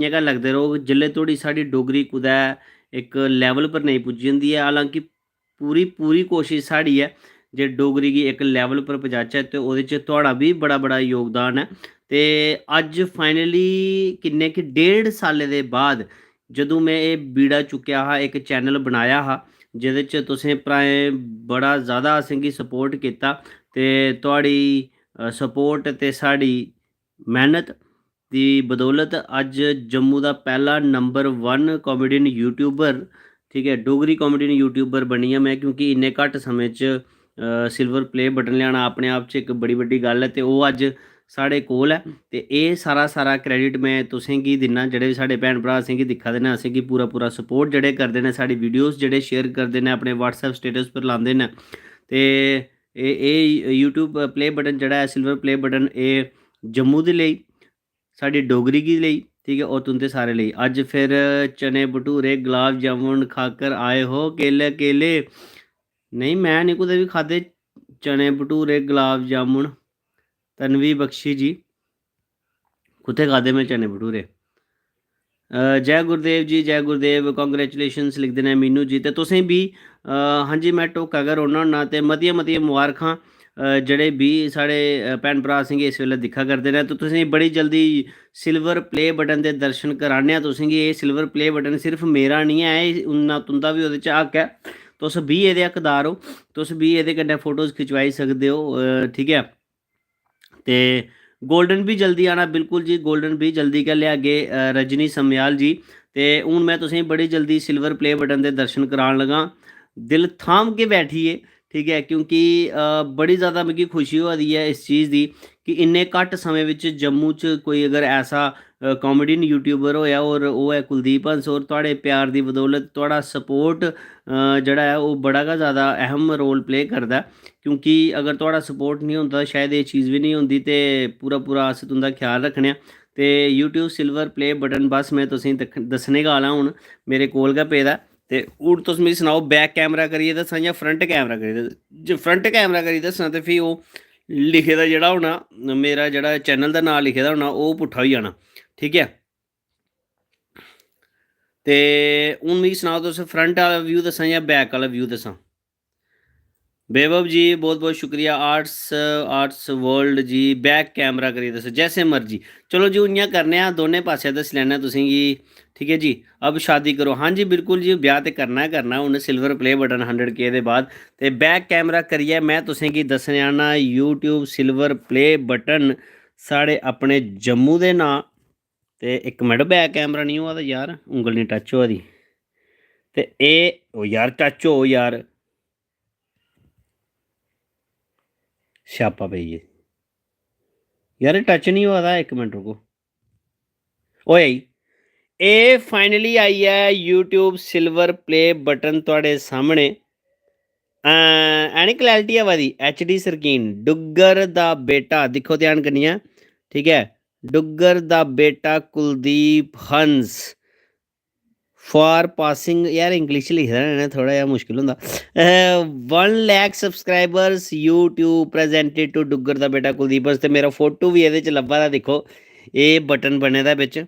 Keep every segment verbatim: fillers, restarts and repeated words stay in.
इ'यां गै लगदे रौह्ग, जिल्लै धोड़ी साढ़ी डोगरी कुतै इक level पर नेईं पुज्जी जंदी ऐ। हालांकि पूरी, पूरी कोशश साढ़ी ऐ जे डोगरी गी इक level पर पजाचै ते ओह्दे च थुआढ़ा बी बड़ा, बड़ा योगदान ऐ। ते अज्ज finally किन्ने कि डेढ़ साल्लें दे बाद जदूं में एह् बीड़ा चुक्केआ हा, इक channel बनाया हा, जेह्दे च तुसें भ्राएं बड़ा ज़्यादा असेंगी support कीता ते थुआढ़ी, अ, support ते साढ़ी मेह्नत दी बदौलत अज्ज जम्मू दा पैह्ला number one comedian YouTuber, ठीक ऐ, डोगरी comedian YouTuber बनी आं में, क्योंकि इन्ने घट्ट समें च, अ, silver play button लेआना अपने आप च इक बड़ी बड्डी गल्ल ऐ। ते ओह् अज्ज साढ़े कोल ऐ। ते एह् सारा, सारा credit में तुसें गी दिन्ना, जेह्ड़े बी साढ़े भैन भ्राऽ असेंगी दिक्खा दे न, असेंगी पूरा, पूरा support जेह्ड़े करदे न, साढ़ी videos जेह्ड़े share करदे न, अपने WhatsApp status पर लांदे न। ते एह्, एह् YouTube play button जेह्ड़ा ऐ, silver play button, एह् जम्मू दे लेई, साढ़ी डोगरी गी लेई, ठीक ऐ, और तुं'दे सारे लेई। अज्ज फिर चने भटूरे गुलाब जामुन खाकर आए हो केले केले। नेईं, में निं कुतै बी खाद्धे चने भटूरे गुलाब जामुन। तन्वी बख्शी जी, कुत्थै खाद्धे में चने भटूरे? अ, जय गुरुदेव जी, जय गुरुदेव, congratulations लिखदे न मीनू जी। ते तुसें बी, अ, हां जी, में ढोका गै रौह्न्ना होन्ना ते मतियां, मतियां मबारखां, अ, जेह्ड़े बी साढ़े, अ, भैन भ्राऽ असेंगी इस बेल्लै दिक्खा करदे न। ते तुसें बड़ी जल्दी silver play button दे दर्शन कराने आं तुसेंगी। एह् silver play button सिर्फ मेरा निं ऐ, एह् उन्ना तुं'दा बी ओह्दे च हक ऐ। तुस बी एह्दे हकदार ओ, तुस बी एह्दे कन्नै photos खिचवाई सकदे ओ, अ, ठीक ऐ। ते golden बी जल्दी आना, बिल्कुल जी, golden बी जल्दी गै लेआगे, अ, रजनी सम्याल जी। ते हून में तुसेंगी बड़ी जल्दी silver play button दे दर्शन करान लगा। दिल थाम के बैठिए, ठीक ऐ, क्योंकि, अ, बड़ी ज़्यादा मिगी खुशी होआ दी ऐ इस चीज़ दी कि इन्ने घट्ट समें बिच जम्मू च कोई अगर ऐसा, अ, comedian YouTuber होएआ और ओह् ऐ कुलदीप हंस, और थुआढ़े प्यार दी बदौलत थुआढ़ा support, अ, जेह्ड़ा ऐ ओह् बड़ा गै ज़्यादा अहम role play करदा ऐ। क्योंकि अगर थुआढ़ा support निं होंदा, शायद एह् चीज़ बी निं होंदी। ते पूरा, पूरा अस तुं'दा ख्याल रक्खने आं। ते YouTube silver play button बस में तुसेंगी दक्ख-, दस्सने गै आह्ला हून, मेरे कोल गै पेदा ऐ। ते हून तुस मिगी सनाओ, back camera करियै दस्सां जां front camera करियै दस्सां? जे front camera करियै दस्सां ते फ्ही ओह् लिखे दा जेह्ड़ा होना, मेरा जेह्ड़ा channel दा नांऽ लिखे दा होना, ओह् पुट्ठा होई जाना, ठीक ऐ? ते हून मिगी सनाओ, तुस front आह्ला view दस्सां जां back आह्ला view दस्सां? वैभव जी, बहुत बहुत शुक्रिया। Arts, Arts World जी, back camera करियै दस्सो, जैसे मर्जी। चलो जी, इ'यां करने आं, दोनें पासै दस्सी लैन्ने आं तुसेंगी, ठीक ऐ जी। अब शादी करो, हां जी, बिल्कुल जी, ब्याह् ते करना गै करना। हून silver play button hundred K दे बाद ते back camera करियै में तुसेंगी दस्सने आह्ला YouTube silver play button साढ़े अपने जम्मू दे नांऽ। ते इक मिंट, back camera निं होआ दा यार, उंगल निं touch होआ दी। ते एह्, ओ यार, touch हो यार, स्यापा पेई गेआ यार, एह् touch निं होआ दा। इक मिंट रुको, ओए, एह् finally आई ऐ YouTube silver play button थुआढ़े सामने। अं, है नी clarity आवा दी? HD screen, डुग्गर दा बेटा, दिक्खो ध्यान कन्नै, ठीक ऐ, डुग्गर दा बेटा कुलदीप हंस। For passing, यार, English च लिखे दा ना, थोह्ड़ा जेहा मुश्किल होंदा। अ, one lakh subscribers, YouTube presented to Duggar दा बेटा कुलदीप हंस। ते मेरा photo बी एह्दे च लब्भा दा, दिक्खो, एह् button बने दा बिच,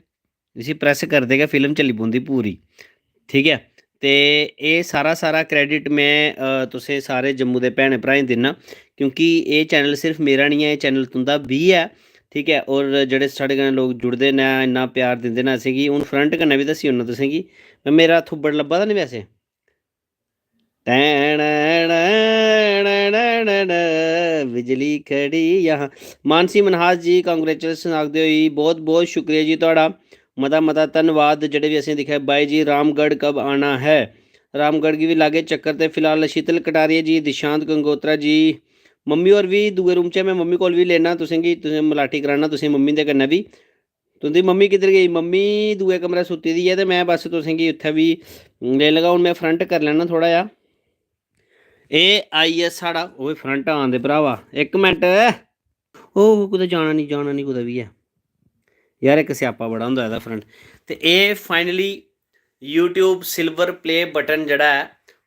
इसी press करदे गै film चली पौंदी पूरी, ठीक ऐ। ते एह् सारा, सारा credit में, अ, तुसें सारे जम्मू दे भैनें भ्राएं गी दिन्ना, क्योंकि एह् channel सिर्फ मेरा निं ऐ, एह् channel तुं'दा बी ऐ, ठीक ऐ। और जेह्ड़े साढ़े कन्नै लोक जुड़दे न, इन्ना प्यार दिंदे न असेंगी। हून front कन्नै बी दस्सी ओड़ना तुसेंगी, में, मेरा थुब्बड़ लब्भा दा निं वैसे? टैन, टैन, टैन, टैन, बिजली खड़ी यहाँ। मानसी मनहास जी, congratulations आखदे होई बहुत बहुत शुक्रिया जी थुआढ़ा, मता मता धन्नवाद। जेह्ड़े बी असें दिक्खेआ, बाई जी, रामगढ़ कब आना है? रामगढ़ गी बी लागे चक्कर। ते फिलहाल शीतल कटारिया जी, दिशांत गंगोत्रा जी, मम्मी होर बी दूए room च ऐ, में मम्मी कोल बी लेना तुसेंगी, तुसें मलाटी कराना तुसें मम्मी दे कन्नै बी। तुं'दी मम्मी किद्धर गेई? मम्मी दूए कमरै सुत्ती दी ऐ ते में बस तुसेंगी उत्थै बी लेई लगा। हून में front करी लैना थोह्ड़ा जेहा। एह् आई गेआ साढ़ा, ओए, front आन दे भ्रावा, इक मिंट। ओह् कुतै जाना निं, जाना निं कुतै बी ऐ यार, इक स्यापा बड़ा होंदा एह्दा front। ते एह् finally YouTube silver play button जेह्ड़ा ऐ,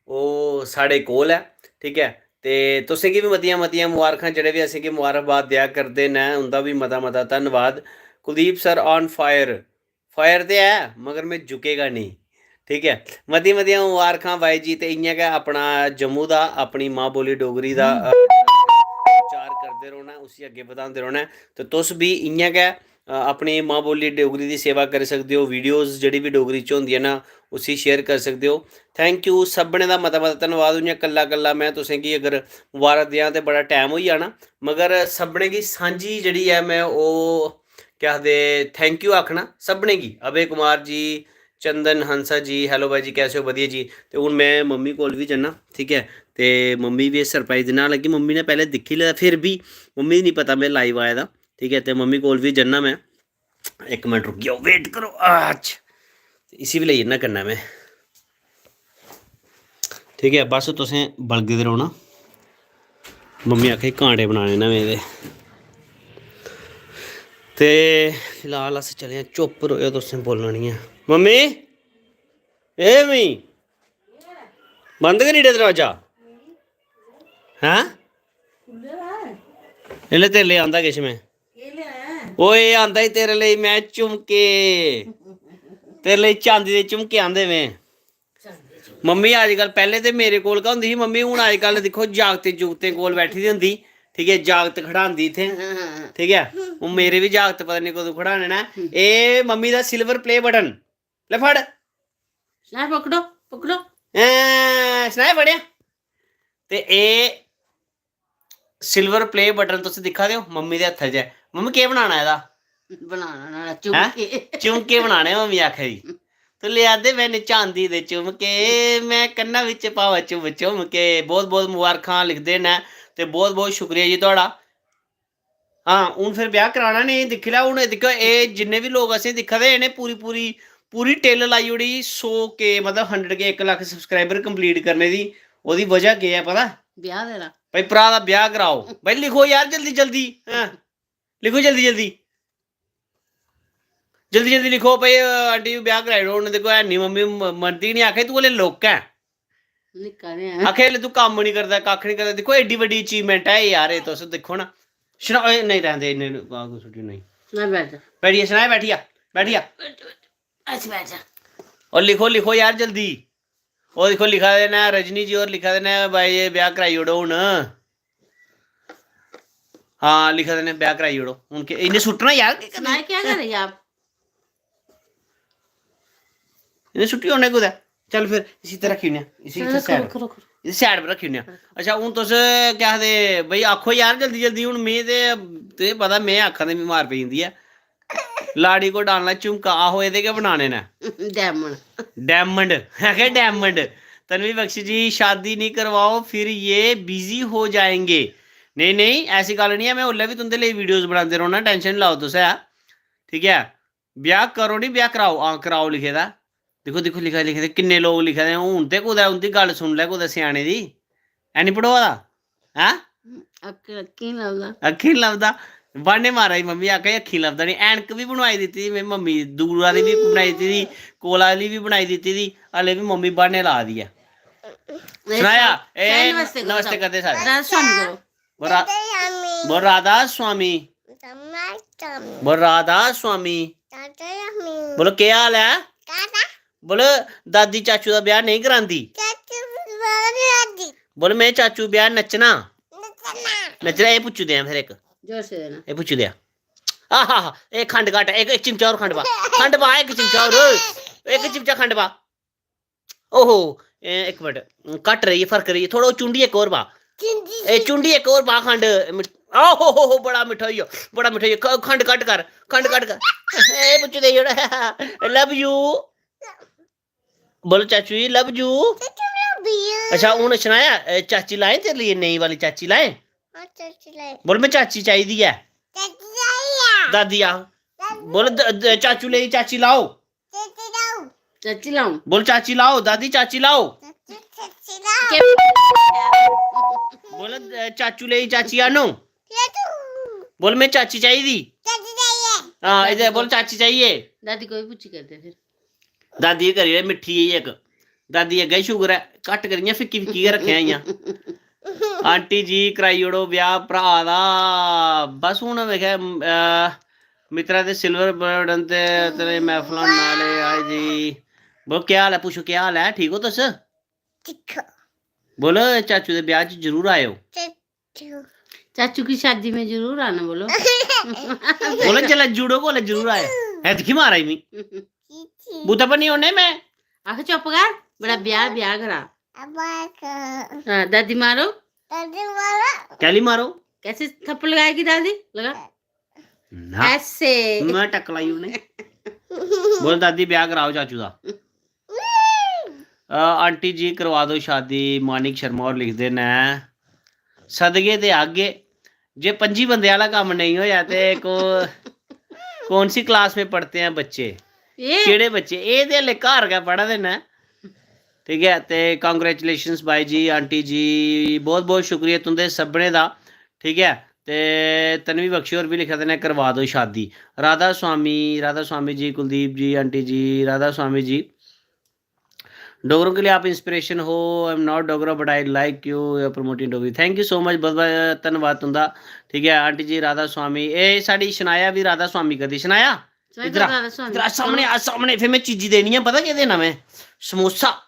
ओह् साढ़े कोल ऐ, ठीक ऐ। ते तुसेंगी बी मतियां मतियां मबारखां, जेह्ड़े बी असेंगी मबारखबाद देआ करदे न, उं'दा बी मता मता धन्नवाद। Kuldeep sir on fire, fire ते ऐ, मगर में झुकेगा नेईं। ठीक ऐ, मतियां मतियां मुबारखां बाई जी। ते इ'यां गै अपना जम्मू दा, अपनी मां बोली डोगरी दा, अ, प्रचार करदे रौह्ना, उसी अग्गें बधांदे रौह्ना ऐ। ते तुस बी इ'यां गै, अ, अपनी मां बोली डोगरी दी सेवा करी सकदे ओ। वीडियोज़ जेह्ड़ी बी डोगरी च होंदियां न, उसी शेयर करी सकदे ओ। थैंक यू सभनें दा, मता मता धन्नवाद। इ'यां कल्ला कल्ला में तुसेंगी अगर मुबारक देआं ते बड़ा टैम होई जाना, मगर सभनें गी सांझी जेह्ड़ी ऐ, में ओह् केह् आखदे, थैंक यू आखना सभनें गी। अभय कुमार जी, चंदन हंसा जी, hello भाई जी, कैसे हो? बधिया जी। ते हून में मम्मी कोल बी जन्ना, ठीक ऐ, ते मम्मी बी surprise देना। हालांकि मम्मी ने पैह्लें दिक्खी लेदा, फिर बी मम्मी गी निं पता में लाइव आए दा, ठीक ऐ। ते मम्मी कोल बी जन्ना में, इक मिंट रुकी जाओ, वेट करो। अच्छा, ते इसी बी लेई जन्ना कन्नै में। ठीक ऐ, बस तुसें बलगदे रौह्ना। मम्मी आखा दी कांटे बनाने न में एह्दे। ते फिलहाल अस चले आं, चुप्प र'वेओ, तुसें बोलना निं ऐ। मम्मी, ए मम्मी, बंद करी ओड़ेआ दरोआजा? हैं? इसलै तेरे लेई आंदा किश में। ओए, आंदा ही तेरे लेई मैं झुमके, तेरे लेई चांदी दे झुमके आंदे में। मम्मी अजकल, पैह्ले ते मेरे कोल गै होंदी ही मम्मी, हून अजकल दिक्खो जागतें जुगतें कोल बैठी दी होंदी, ठीक ऐ, जागत खड़ांदी इत्थै, ठीक ऐ। हून मेरे बी जागत पता निं कदूं खड़ाने न। एह् मम्मी दा silver play button, ले फड़। सनाए पकड़ो, पकड़ो। ऐं, सनाए फड़ेआ। ते एह् silver play button तुस दिक्खा दे ओ, मम्मी दे हत्था च ऐ। मम्मी, केह् बनाना एह्दा? बनाना ना हैं? झुमके। झुमके बनाने, मम्मी आखा दी। तू लेआ दे मैंने चांदी दे झुमके, मैं कन्ना बिच पावां चुम चुमके। बहुत बहुत मुबारखां लिखदे न, ते बहुत बहुत शुक्रिया जी थुआढ़ा। हां, हून फिर ब्याह कराना नेईं, दिक्खी लै, हून दिक्खो, एह् जिन्ने बी लोक असें दिक्खा दे, इ'नें पूरी पूरी पूरी टेल लाई ओड़ी सौ के, मतलब हंड्रेड के, इक लक्ख subscriber complete करने दी। ओह्दी वजह केह् ऐ पता? ब्याह तेरा। भाई, भ्रा दा ब्याह कराओ। भाई, लिखो यार, जल्दी जल्दी। हां, लिखो जल्दी जल्दी। जल्दी जल्दी लिखो भाई, अ, आंटी जी ब्याह कराई ओड़ो। उ'नें, दिक्खो, है निं मम्मी, म-, मन्नदी निं, आखै तूं हले लौह्का ऐ। निक्का ते ऐ। आखै हले तूं कम्म निं करदा, कक्ख निं करदा। दिक्खो, एड्डी बड्डी achievement ऐ यार, एह् तुस दिक्खो ना। शना-, ए, नेईं, रैह्न दे, इन्ने, आ, कोई सुट्टी नेईं। ना बैठ जा। बैठी जा, शनाया, बैठी जा, बैठी जा। अच्छा, बैठ जा। और लिखो, लिखो यार, जल्दी। ओह् दिक्खो, लिखा दे न, रजनी जी होर लिखा दे न, भाई, एह् ब्याह कराई ओड़ो हून। हां, लिखा दे न, ब्याह कराई ओड़ो। हून के, इ'नें सुट्टना यार, केह् करना? सनाए क्या करे आप? इ'नें सुट्टी ओड़ने कुतै। चल फिर, इसी इत्थै रक्खी ओड़ने आं। इसी इत्थै चलो, side करो, पर। करो, करो। इसी side पर रक्खी ओड़ने आं। अच्छा, हून तुस केह् आखदे, भाई, आखो यार, जल्दी, जल्दी। हून में ते, तुसें पता, में आखा ते मी मार पेई जंदी ऐ। लाड़ी को डालना झुमका, आहो, एह्दे गै बनाने न। Diamond। Diamond, आखै diamond। तन्वी बख्शी जी, शादी नहीं करवाओ, फिर ये busy हो जाएंगे। नेईं, नेईं, ऐसी गल्ल निं ऐ, में उसलै बी तुं'दे लेई videos बनांदे रौह्ना, tension निं लैओ तुस, ऐ। ठीक ऐ, ब्याह करो निं, ब्याह कराओ, हां, कराओ लिखे दा। दिक्खो, दिक्खो, लिखा, लिखे दे, किन्ने लोक लिखा दे, हून ते कुतै उं'दी गल्ल सुन लै कुतै स्याने दी। है निं पढ़ोआ दा? हैं? अक्खीं, अक्खीं लभदा। अक्खीं लभदा। ब्हान्ने मारा दी मम्मी, आखा दी अक्खीं लभदा निं। ऐनक बी बनवाई दित्ती दी में मम्मी दी, दूर आह्ली बी बनाई दित्ती दी, कोल आह्ली बी बनाई दित्ती दी, हल्ले बी मम्मी ब्हान्ने ला दी ऐ। सनाया? ए, नमस्ते करो नमस्ते सारे। करदे सारे। राधा स्वामी करो। बोल रा-, बोल राधा स्वामी। बोल राधा स्वामी। बोलो, केह् हाल ऐ? बोलो, दादी चाचू दा ब्याह नेईं करांदी? बोलो, में चाचू ब्याह नच्चना। नच्चना, एह् पुच्चू दे फिर इक। जोर से देना। एह् पुच्चू दे। आहा हा, एह् खंड घट्ट, इक, इक चिमचा होर खंड पा। खंड पा, इक चिमचा होर। इक चिमचा खंड पा। ओहो, ए, इक मिंट, घट्ट रेही, फर्क रेही, थोह्ड़ा चुंडी इक होर पा। चुंडी ए, चुंडी इक होर पा खंड। मिठ-, आहो हो हो, बड़ा मिट्ठा होई गेआ, बड़ा मिट्ठा होई गेआ। ख-, खंड घट्ट कर, खंड घट्ट कर। ए, पुच्चू देई ओड़। Love you। बोलो चाचू जी, love you। चाचू, love you। अच्छा, हून सनाया, ए, चाची लाए तेरे लिए, नई वाली चाची लाए? हां, चाची लाए। बोल, में चाची चाहिदी ऐ। चाची चाहिए। दादी आ। दादी। बोल, द-, द-, चाचू लेई चाची लाओ। चाची लाओ। चाची लाओ। बोल, चाची लाओ, दादी, चाची लाओ। चाची, चाची लाओ। बोल, अ, चाचू लेई चाची आनो। चाचू। बोल, में चाची चाहिदी। चाची चाहिए। हां, इधर बोल, चाची चाहिए। दादी कोई पुच्छी करदे फिर। दादी करी ओड़े मिट्ठी जेही इक। दादी अग्गें शुगर ऐ, घट्ट करियां फिक्की फिक्की गै रक्खेआं इ'यां। आंटी जी, कराई ओड़ो ब्याह भ्रा दा। बस हून में आखेआ, अ, मित्रा दे सिल्वर बटन ते तेरे महफलां नाले आए जी। बोलो, क्या हाल है? पूछो, क्या हाल है? ठीक हो तुस? दिक्खो बोलो, चाचू दे ब्याह च जरूर आयो। चू चाचू की शादी में जरूर आना, बोलो। बोलो, जल्ला जुड़ो, बोले, जरूर आयो। है, दिक्खी मारा ही मी। बूता पर नहीं होने मैं। आख चुप कर, बड़ा ब्याह ब्याह करा। अब हाँ, दादी मारो। तब वाला कैली मारो? कैसे थप्पड़ लगाएगी दादी? लगा। ना, ऐसे। मैं टकलाई उन्हें। बोल, दादी, ब्याह कराओ चाचू दा। अ, आंटी जी, करवा दो शादी। मानिक शर्मा होर लिखदे न, सदगे ते आगे, जे पंजी बंदे आह्ला कम्म नेईं होया ते को कौन सी क्लास में पढ़ते हैं बच्चे? ये केह्ड़े बच्चे? एह् ते हल्ले घर गै पढ़ा दे न। ठीक ऐ, ते कांग्रेचुलेशंस बाई जी, आंटी जी, बहुत बहुत शुक्रिया तुं'दे सभनें दा। ठीक ऐ, ते तन्वी बख्शी होर बी लिखा दे न, करवा दो शादी। राधा स्वामी, राधा स्वामी जी, कुलदीप जी, आंटी जी, राधा स्वामी जी, डोगरों के लिए आप इंस्पिरेशन हो। I am not Dogra, but I like you, you are promoting Dogri. Thank you so much, बहुत बहुत धन्यवाद तुं'दा। ठीक ऐ आंटी जी, राधा स्वामी, एह् साढ़ी शनाया बी राधा स्वामी कदी। शनाया, सुनाई इद्धर आ, दो राधा स्वामी। इद्धर आ, सामने आ, सामने। फिर मैं चीजी देनी है, पता केह् देना मैं? समोसा।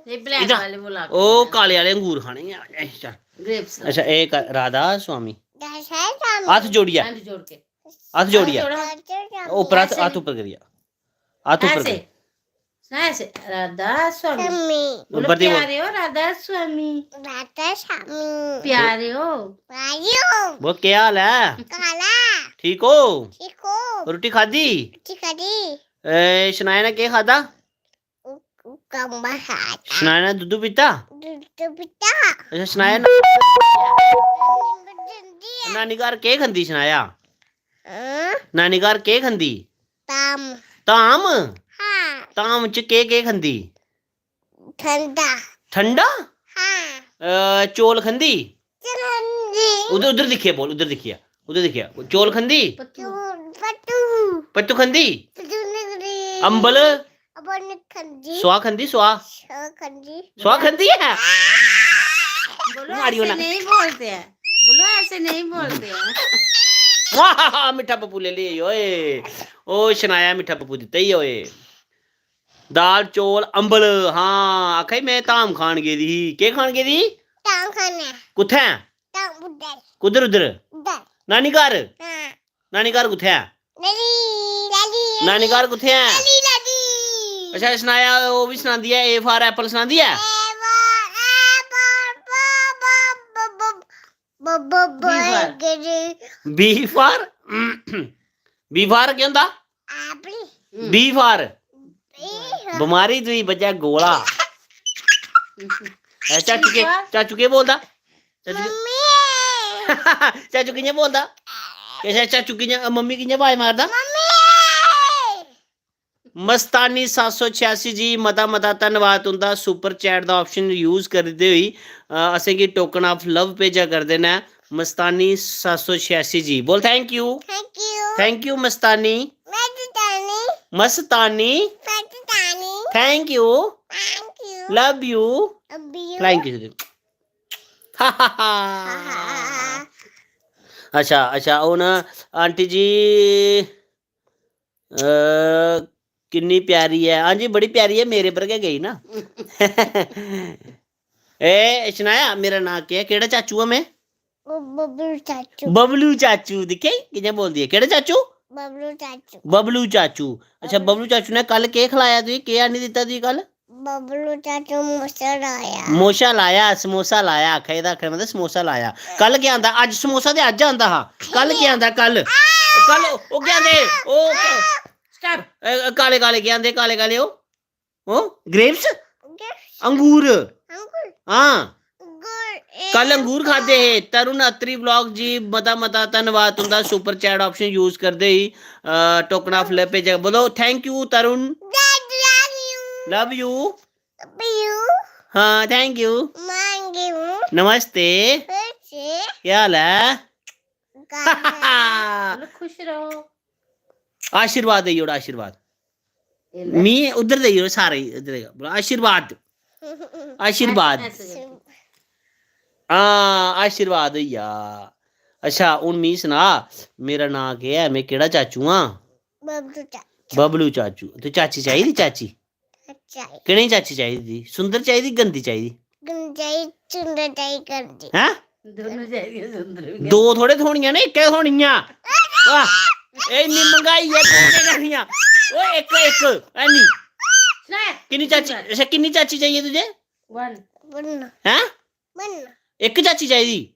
ये ब्लैक इधर। वाले वो ला ओ काले वाले अंगूर खाने हैं। अच्छा, ग्रेप्स। अच्छा, एक राधा स्वामी, दशहरा हाथ जोड़िया, हैंड जोड़ के। हाथ जोड़िया। जोड़ा। ऊपर हाथ, ऐसे। हाथ ऊपर करिया, हाथ ऊपर ऐसे। करिया। सुना ऐसे। राधा स्वामी। स्वामी बोलो, ऊपर दी बोल। प्यारे हो राधा स्वामी। राधा स्वामी प्यारे हो। भाइयों वो क्या हाल है? काला ठीक हो? ठीक हो रोटी खादी? ठीक है जी ए, शनाया ने केह् खादा? कम्बा खाता शनाया ने दुद्धू पीता? दूध पीता अच्छा, शनाया ने जल्दी है नानी घर केह् खंदी शनाया? हाँ? नानी घर केह् खंदी? ताम धाम? हाँ धाम च केह् केह् खंदी? ठंडा ठंडा? हाँ अ, चौल खंदी? चरंजी उधर, उधर दिक्खियै बोल, उधर दिक्खियै, उधर दिक्खियै। चौल खंदी? चूर पटू पत्तू खंदी? पटू निकली अंबल? अपन खंजी स्वाह खंदी, स्वाह? सो खंजी स्वाह खंदी है? बोलो, मारियो ऐसे ना। नहीं बोलते हैं। बोलो, ऐसे नहीं बोलते हैं। वाह, मिट्ठा पप्पू ले लिए ओए। ओ शनाया, मिट्ठा पप्पू दित्ता ही ओए। दाल, चौल, अंबल। हाँ, आखा दी, "मैं धाम खान गेदी ही।" केह् खान गेदी ही? ताम खाने कुत्थै? ताम उधर कुद्धर उद्धर? उधर नानी घर? हाँ नानी घर कुत्थै ऐ? लली लली नानी घर कुत्थै ऐ? लली लली अच्छा, सनाया, ओह् बी सनांदी ऐ, A for apple सनांदी ऐ? एवर एवर ब ब ब ब ब ब B for। गरे B for, B for केह् होंदा? एप्पल B for बी बमारी तुई बज्जा गोला। ए, चाचू के, चाचू के बोलदा? चाचू के, मम्मी चाचू कि'यां बोलदा? अच्छा, चाचू कि'यां, मम्मी कि'यां आवाज मारदा? मम्मी मस्तानी सत्त सौ छियासी जी, मता मता धन्नवाद तुं'दा। सुपर चैट दा ऑप्शन यूज़ करदे होई, अ, असेंगी टोकन ऑफ लव भेजा करदे न मस्तानी सत्त सौ छियासी जी। बोल, thank you. Thank you thank you मस्तानी। मैं तो जानी मस्तानी। मैं तो जानी thank you. Thank you love you. अभी फ्लाइंग किस दे। अच्छा, अच्छा, हून आंटी जी, अ, किन्नी प्यारी ऐ। हां जी, बड़ी प्यारी ऐ, मेरे पर गै गेई ना। ए, सनाया, मेरा नांऽ केह् ऐ? केह्ड़ा चाचू आं में? बबलू चाचू बबलू चाचू। दिक्खेआ ई कि'यां बोलदी ऐ? केह्ड़ा चाचू? बबलू चाचू बबलू चाचू। अच्छा, बबलू चाचू ने कल केह् खलाया तुगी? केह् आह्नी दित्ता तुगी कल? बबलू चाचू मोशा लाया मोशा लाया, समोसा लाया, आखा एह्दा आखने मतलब समोसा लाया। कल केह् आंदा? अज्ज समोसा ते अज्ज आंदा हा। कल केह् आंदा? कल, कल ओह् केह् आंदे? ओह् स्टॉप। अ, काले काले केह् आंदे? काले काले ओह्, ओह् ग्रेप्स, अंगूर। अंगूर हां, अंगूर कल अंगूर खादे हे। तरुण अत्री व्लॉग जी, मता मता धन्नवाद तुंदा सुपर चैट ऑप्शन यूज़ करदे ही। टोकन ऑफ लव भेजेआ। बोलो, थैंक यू तरुण। दादू लव यू। पीयू हां, थैंक यू। मांगू नमस्ते। से केह् हाल ऐ? गाना बोलो, खुश रहो। आशीर्वाद देई ओड़, आशीर्वाद। ये ले। मी उद्धर देई ओड़ सारे, इद्धर देई ओड़। बोलो, आशीर्वाद। आशीर्वाद। ऐसे करके। हां, आशीर्वाद होई गेआ। अच्छा, हून मिगी सना, मेरा नांऽ केह् ऐ, में केह्ड़ा चाचू आं? बबलू चाचू। बबलू चाचू। ते चाची चाहिदी, चाची? चाची। कनेही चाची चाहिदी? सुंदर चाहिदी, गंदी चाहिदी? गंदी चाहिदी, सुंदर चाहिदी, गंदी। हैं? दोनों चाहिदियां, सुंदर भी। दो थोड़े थ्होनियां ने, इक्कै थ्होनियां। वाह, एह् इन्नी मैंह्गाई ऐ, दो केह् करनियां? ओए, इक, इक, है नी? किन्नी चाची, अच्छा, किन्नी चाची चाहिए तुझे? One। हैं? इक चाची चाहिदी?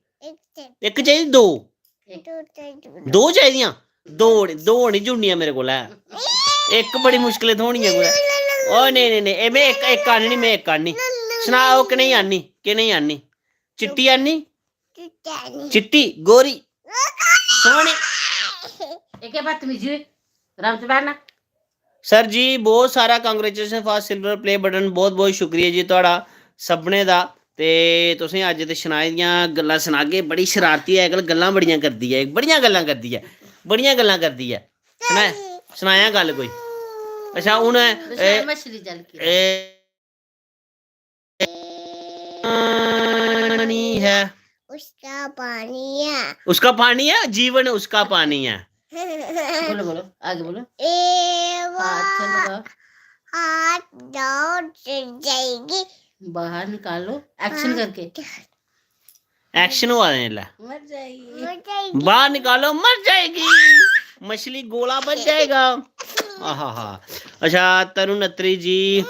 इक चाहिदी, दो? दो चाहिदियां? दो, दो निं जुड़नियां मेरे कोल, ऐ। इक बड़ी मुश्कलें थ्होनी ऐ कुतै। ओ नेईं, नेईं, नेईं, एह् में इक, इक आह्ननी, में इक आह्ननी। सना, ओह् कनेही आह्ननी, कनेही आह्ननी? चिट्टी आह्ननी? चिट्टी, गोरी, सोह्नी। एह् केह् बदतमीजी होई? राम च बैठना। सर जी, बहुत सारा congratulation for silver play button। बहुत बहुत शुक्रिया जी थुआढ़ा सभनें दा। ते तुसें अज्ज ते शनाई दियां गल्लां सनागे, बड़ी शरारती ऐ, अजकल गल्लां बड़ियां करदी ऐ, बड़ियां गल्लां करदी ऐ, बड़ियां गल्लां करदी ऐ। सना-, सनायां गल्ल कोई। अच्छा, हून, ए, मछली जल के। ए, पानी है। उसका पानी है। उसका पानी है, जीवन उसका पानी है। बोलो, बोलो, आगे बोलो। ए, हाथ लगाओ। हाथ दो, जाएगी। बाहर निकालो, action करके। Action होआ दे इसलै। मर जाएगी। बाहर निकालो, मर जाएगी। मछली गोला बन जाएगा। आहा हा। अच्छा, तरुण अत्री जी,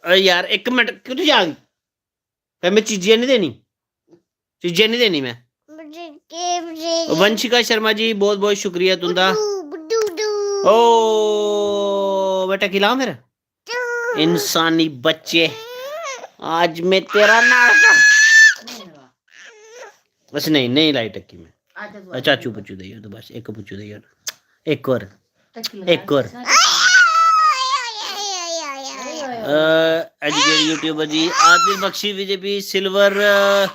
अरे यार, इक मिनट, कुत्थै जाग? फिर में चीजी नहीं देनी, चीजी नहीं देनी मैं। वंशिका शर्मा जी, बहुत बहुत शुक्रिया तुंदा। ओ बेटा, खिलाओ फिर। इंसानी बच्चे, आज मैं तेरा नाश। बस नहीं, नहीं लाई टक्की मैं। अच्छा, चाचू पुच्छू देइयो तो बस, एक पुच्छू देइयो। एक और, एक और। अ, educate YouTuber जी, आदिल बख्शी, बीजेपी, silver, अ,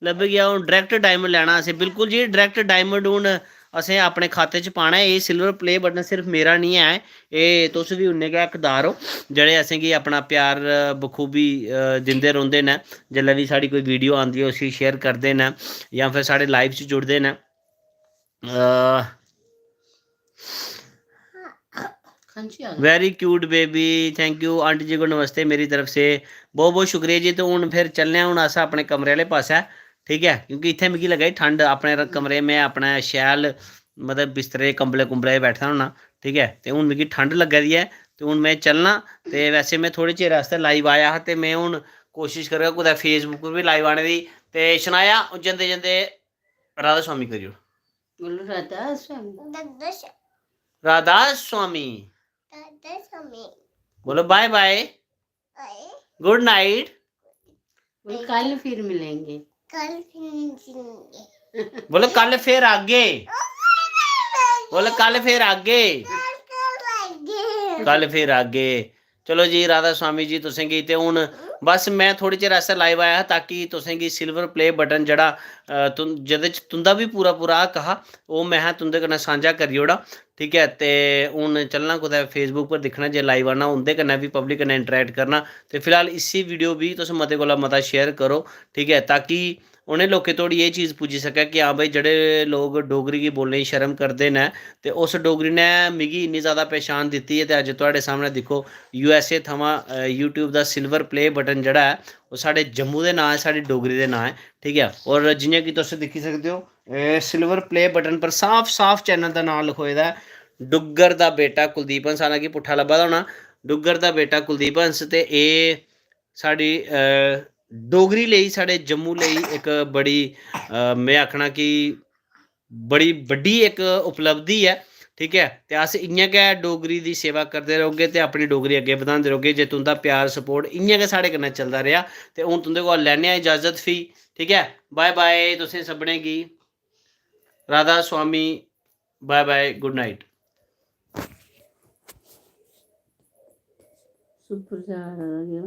लब्भी गेआ। हून direct diamond लैना असें। बिल्कुल जी, direct diamond हून असें अपने खाते च पाना ऐ। एह् silver play button सिर्फ मेरा निं ऐ, एह् तुस बी उन्ने गै हकदार ओ, जेह्ड़े असेंगी अपना प्यार, अ, बखूबी, अ, दिंदे रौंह्दे न। जेल्लै बी साढ़ी कोई video आंदी ऐ, उसी share करदे न, जां फिर साढ़े live च जुड़दे न। अ, very cute baby, thank you। Aunty जी को नमस्ते मेरी तरफ से। बहुत बहुत शुक्रिया जी। ते हून फिर चलने आं हून अस अपने कमरे आह्ले पासै, ठीक ऐ, क्योंकि इत्थै मिगी लग्गा दी ठंड। अपने र-, कमरे, में अपने शैल, मतलब, बिस्तरे, कंबले कुंबले च बैठे दा होना, ठीक ऐ। ते हून मिगी ठंड लग्गा दी ऐ, ते हून में चलना। ते वैसे में थोह्ड़े चिर आस्तै live आया हा, ते में हून कोशिश करगा कुतै Facebook पर बी live आने दी। ते शनाया, जंदे जंदे राधा स्वामी करियो। बोलो राधा स्वामी। राधा स्वामी। राधा स्वामी। राधा स्वामी। बोलो bye bye। Bye। Good night। बोलो कल फिर मिलेंगे। कल फिर मिलेंगे। बोलो कल फिर आगे। बोलो कल फिर आगे। कल फिर आगे। कल फिर आगे। चलो जी, राधा स्वामी जी तुसेंगी। ते हून बस में थोह्ड़े चिर आस्तै live आया हा ताकि तुसेंगी silver play button जेह्ड़ा, अ, तुं-, जेह्दे च तुं'दा बी पूरा पूरा हक हा, ओह् में हा तुं'दे कन्नै सांझा करी ओड़ां, ठीक ऐ। ते हून चलना कुतै Facebook पर दिक्खना, जे live आना उं'दे कन्नै बी, public कन्नै interact करना। ते फिलहाल इसी video बी तुस मते कोला मता share करो, ठीक ऐ, ताकि उ'नें लोकें धोड़ी एह् चीज़ पुज्जी सकै कि हां भाई, जेह्ड़े लोक डोगरी गी बोलने गी शर्म करदे न, ते उस डोगरी ने मिगी इन्नी ज़्यादा पहचान दित्ती ऐ। ते अज्ज थुआढ़े सामनै दिक्खो, USA थमां, अ, YouTube दा silver play button जेह्ड़ा ऐ, ओह् साढ़े जम्मू दे नांऽ ऐ, साढ़ी डोगरी दे नांऽ ऐ, ठीक ऐ। होर जि'यां कि तुस दिक्खी सकदे ओ, एह् silver play button पर साफ साफ channel दा नांऽ लखोए दा ऐ, डुग्गर दा बेटा कुलदीप हंस। हालांकि पुट्ठा लब्भा दा होना, डुग्गर दा बेटा कुलदीप हंस। ते एह् साढ़ी, अ, डोगरी लेई, साढ़े जम्मू लेई इक बड़ी, अ, में आखना कि बड़ी बड्डी इक उपलब्धि ऐ, ठीक ऐ। ते अस इ'यां गै डोगरी दी सेवा करदे रौह्गे ते अपनी डोगरी अग्गें बधांदे रौह्गे, जे तुं'दा प्यार, support इ'यां गै साढ़े कन्नै चलदा रेहा। ते हून तुं'दे कोला लैने आं इजाजत फ्ही, ठीक ऐ। Bye bye तुसें सभनें गी, राधा स्वामी, bye bye, good night। Super चार आ गया।